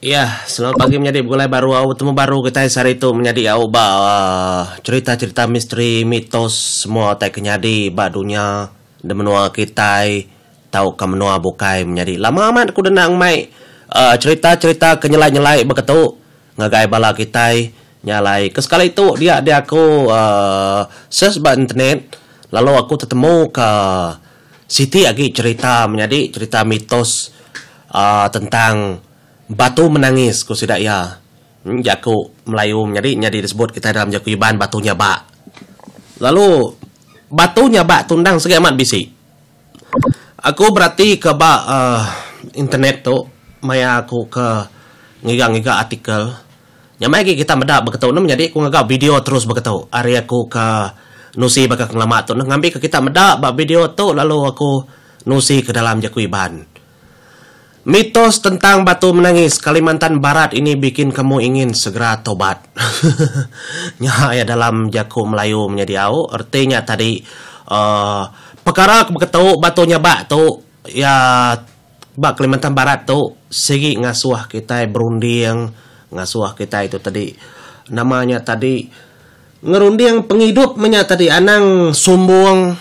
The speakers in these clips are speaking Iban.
Iya, selamat pagi menyadi begulai baru au betemu baru kitai sehari tu menyadi au ba cerita-cerita misteri, mitos semua utai ke nyadi ba dunya di menua kitai tauka menua bukai menyadi. Lama amat ku dendang mai cerita-cerita ke nyelai-nyelai baka tu ngagai bala kitai nya alai ke sekali tu dia dia aku search ba internet lalu aku tetemu ka Siti agi cherita menyadi cherita mitos aaa tentang batu menangis ku sida iya. Jaku Melayu menyadi nyadi disebut kitai dalam jaku Iban batu nyabak. Lalu batu nyabak tu endang sigi amat bisi. Aku beratika ba aaa internet tu maya aku ke ngiga-ngiga artikel. Nyamai agi kita meda beketu ne menyadi ku ngaga video terus beketu ari aku ke nusi baka ke ngelama tu neh ngambika kita meda ba video tu lalu aku nusi ke dalam jaku Iban. Mitos tentang batu menangis Kalimantan Barat ini bikin kamu ingin segera tobat. Nya iya dalam jaku Melayu menyadi au reti nya tadi uhh pekara ke beketu batu nyabak tu iya Ba Kalimantan Barat tu sigi ngasuh kitai berunding, ngasuh kitai tu tadi nama nya tadi ngerunding pengidup meh nya tadi anang sumbung,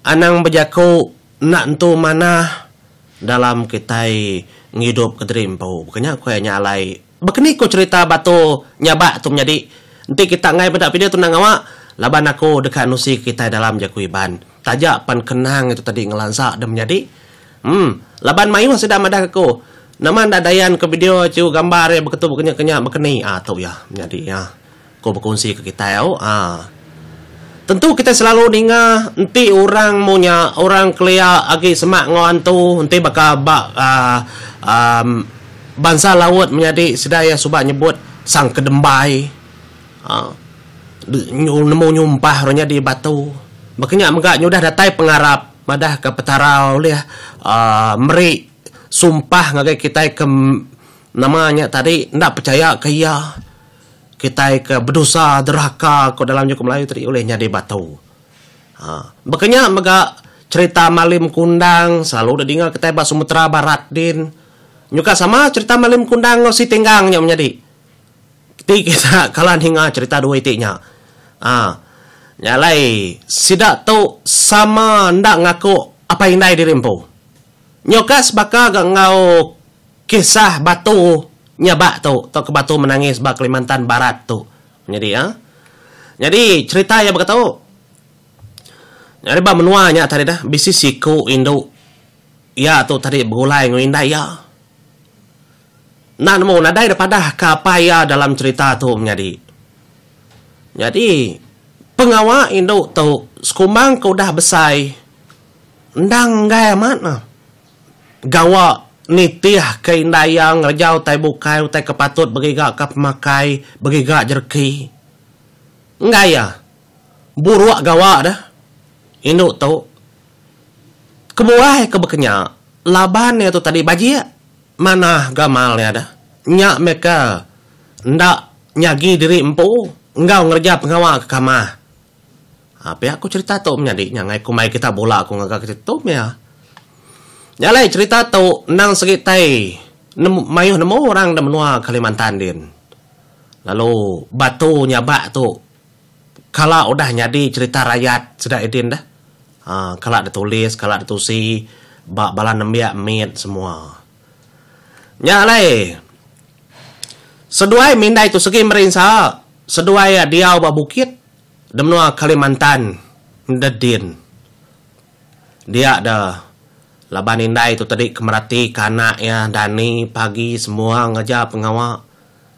anang bejaku enda entu manah dalam kitai ngidup kediri empu. Baka nya ku iya nya alai. Baka ni ku cherita batu nyabak tu menyadi enti kita enggai meda video tu enda ngawa laban aku deka nusi kitai dalam jaku Iban. Taja pan kenang itu tadi ngelansa deh menyadi. Em, laban mayuh sida madah ke aku, nama enda dayan ke video chu gambar iya beketu bekenya kenya bekeni. Ah tu iya menyadi iya. Ku bekunsi ke kitai au. Ah. Tentu kitai selalu ninga enti orang munya orang kelia agi semak enggau antu enti baka ba aaa um bansa laut menyadi sida iya suba nyebut sang kedembai. Aaa nemu nyumpah orang nyadi batu. Baka nya mega nyudah datai pengarap. Madahka Petara ulih meri sumpah ngagai kitai ke nama nya tadi enda pechaya ke Iya. Kitai ke bedosa derhaka ku dalam jaku Melayu tadi ulih nyadi batu. Haa baka nya mega cherita Malim Kundang selalu deh dinga kitai ba Sumatera Barat din. Nyuka sama cherita Malim Kundang enggau Si Tenggang nya menyadi. Ti kita kala ninga cherita dua iti nya. Aa. Nya alai sida tu sama enda ngaku apai indai diri empu. Nyuka sebaka ga enggau kisah batu nyabak tu tauka batu menangis ba Kalimantan Barat tu. Nyadi aa. Nyadi cherita iya baka tu. Nyadi ba menua nya tadi dah bisi siku indu iya tu tadi begulai enggau indai iya. Enda nemu nadai da padah ka apai iya dalam cherita tu menyadi. Nyadi pengawa indu tu sekumbang ke udah besai endang enggai amat ne gawa nitih ke indai iya ngereja utai bukai utai ke patut begiga ka pemakai begiga jereki. Enggai iya buruk gawa deh indu tu. Kebuah iya ke bekenya laban iya tu tadi bajik. Manah gamal iya dah. Nya meh ke enda nyagi diri empu enggau ngereja pengawa ke kamah. Ha pia ku cherita tu menyadi nya ngai kumbai kita bula ku ngaga kita tu meh iya. Nya alai cherita tu endang segi tai nemu mayuh nemu orang da menua Kalimantan din. Lalu batu nyabak tu kala udah nyadi cherita rayat sida idin dah. Aa kala ditulis, kala ditusi ba bala nembiak mit semua. Nya alai seduai mindai tu segi merinsa seduai iya diau ba bukit da menua Kalimantan enda din. Dia da laban indai tu tadi ke merati ke anak iya dani pagi semua ngereja pengawa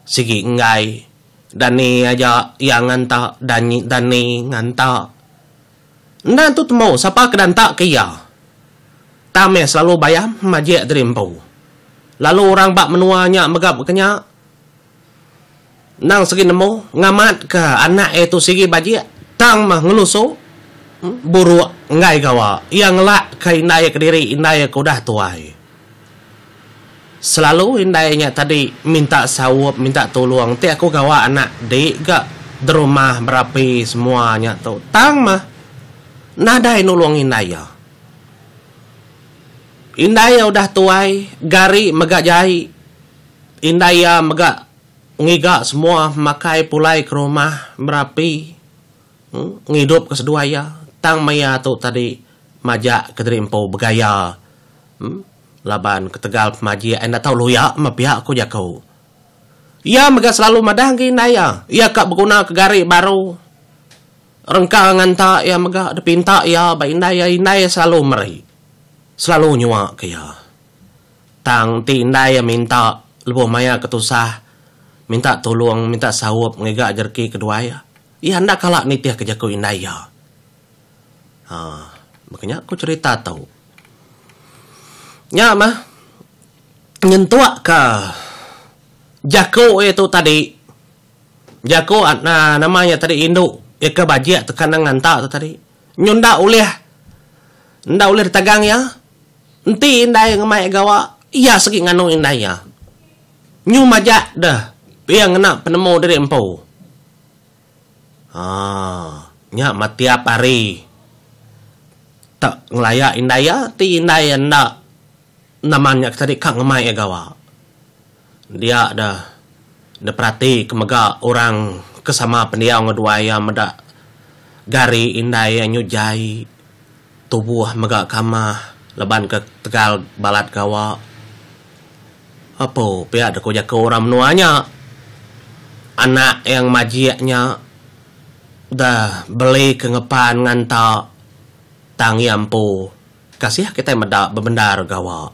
sigi enggai dani aja iya nganta dani dani nganta. Enda entu temu sapa ke danta ke iya. Tang meh selalu bayam majik diri empu. Lalu orang ba menua nya mega baka nya. Endang sigi nemu ngamat ke anak iya tu sigi bajik tang meh ngelusu buruk enggai gawa. Iya ngelak ke indai iya kediri indai iya ke udah tuai. Selalu indai nya tadi minta saup minta tulung ti aku gawa anak di ga derumah berapi semua nya tu tang mah nadai nulung indai iya. Indai iya udah tuai gari mega jai. Indai iya mega ngiga semua pemakai pulai ke rumah berapi ngidupka seduai iya. Tang maya tu tadi majak ke diri empu begaya laban ketegal pemajik enda tau luya meh pia ku jaku. Iya mega selalu madah ngagai indai iya, iya ka begunaka gari baru. Rengka nganta iya mega dipinta iya ba indai iya, indai iya selalu meri, selalu nyuaka iya. Tang enti indai iya minta lebuh maya ke tusah, minta tulung, minta saup ngiga jereki keduai iya, iya enda kala nitihka jaku indai iya. Haa, baka nya ku cherita tu. Nya mah nyentukka jaku iya tu tadi, jaku nama iya tadi indu iya ke bajik teka nang nganta tu tadi nyu enda ulih enda ulih ditagang iya. Enti indai ngemai gawa, iya segi nganu indai iya. Nyu majak deh iya ngena penemu diri empu. Haa, nya mah tiap hari te ngelaya indai iya ti indai iya enda nama nya ke tadi ka ngemai iya gawa. Dia deh diperati ke mega orang ke sama pendiau enggau duai iya meda gari indai iya nyu jai. Tubuh mega kamah laban ke tegal balat gawa. Apo pia deka jaku orang menua nya. Anak yang majik nya deh beli ke ngepan nganta tang iya empu kasih kitai meda bebendar gawa.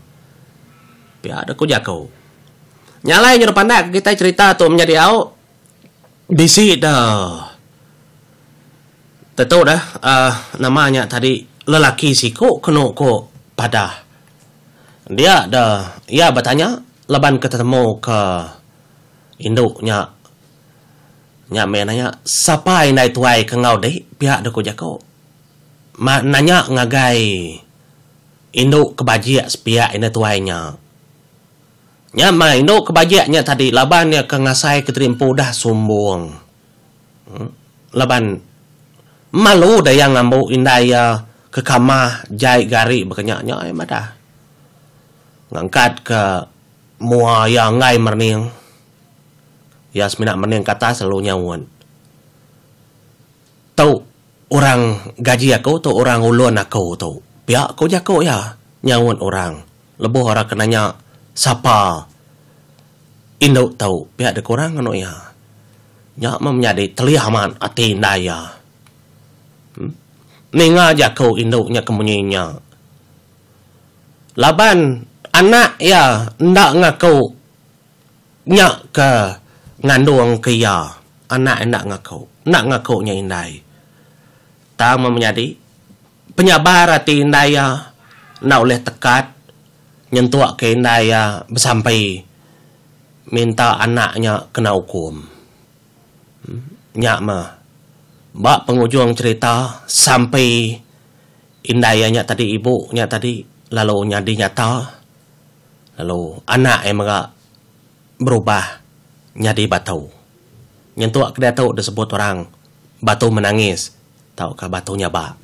Pia deka jaku. Nya alai nyuruh pandak kitai cherita tu menyadi au bisi deh. Tetu dah uhh nama nya tadi lelaki siku kenu ku padah. Dia da iya betanya laban ke tetemu ke indu nya. Nya meh nanya sapa indai tuai ke enggau dik pia deh ku jaku. Ma nanya ngagai indu ke bajik sepiak indai tuai nya. Nya meh indu ke bajik nya tadi laban iya ke ngasai ke diri empu udah sumbung. Laban malu daya ngambu indai iya ke kamah jai gari baka nya nya ai madah. Ngangkat ke mua iya enggai merening. Iya semina merening ke atas lalu nyaut. Tu orang gaji aku tu orang ulun aku tu. Pia ku jaku iya nyaut orang lebuh orang ke nanya sapa indu tu pia deka orang nganu iya. Nya meh menyadi telih amat ati indai iya. Ninga jaku indu nya ke munyi nya. Laban anak iya enda ngaku nya ke ngandung ke iya. Anak enda ngaku. Enda ngaku nya indai. Tang meh menyadi penyabar ati indai iya enda ulih tekat nyentuk ke indai iya besampi. Minta anak nya kena ukum. Nya meh. Ba pengujung cherita, sampi indai iya nya tadi ibu nya tadi lalu nyadi nyata lalu anak iya mega berubah nyadi batu. Nyentuk ke diatu disebut orang batu menangis tauka batu nyabak.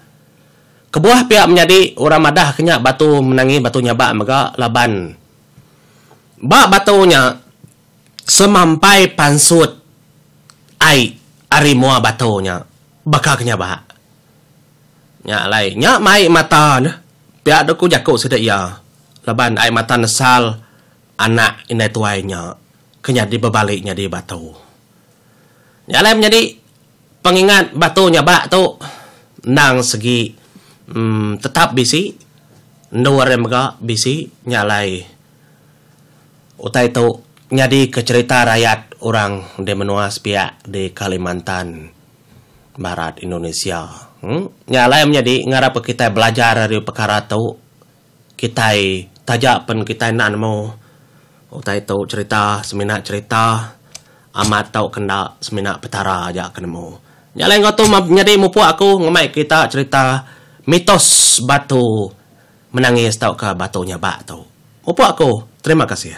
Kebuah pia menyadi orang madah ke nya batu menangis batu nyabak mega laban Ba batu nya, semampai pansut ai ari mua batu nya baka ke nyabak. Nya alai, nya mai mata ne pia deh ku jaku sida iya laban ai mata nesal anak indai tuai nya ke nyadi bebali nyadi batu. Nya alai menyadi pengingat batu nyabak tu endang segi uhh tetap bisi. Endur iya mega bisi nya alai utai tu nyadika cherita rayat orang di menua sepiak di Kalimantan Barat Indonesia. Nya alai menyadi ngarapka kitai belajar ari pekara tu kitai taja pen kitai enda nemu utai tu cherita semina cherita amat tauka enda semina Petara aja ke nemu. Nya alai enggau tu nyadi mupuk aku ngemai kita cherita mitos batu menangis tauka batu nyabak tu. Mupuk aku. Terima kasih.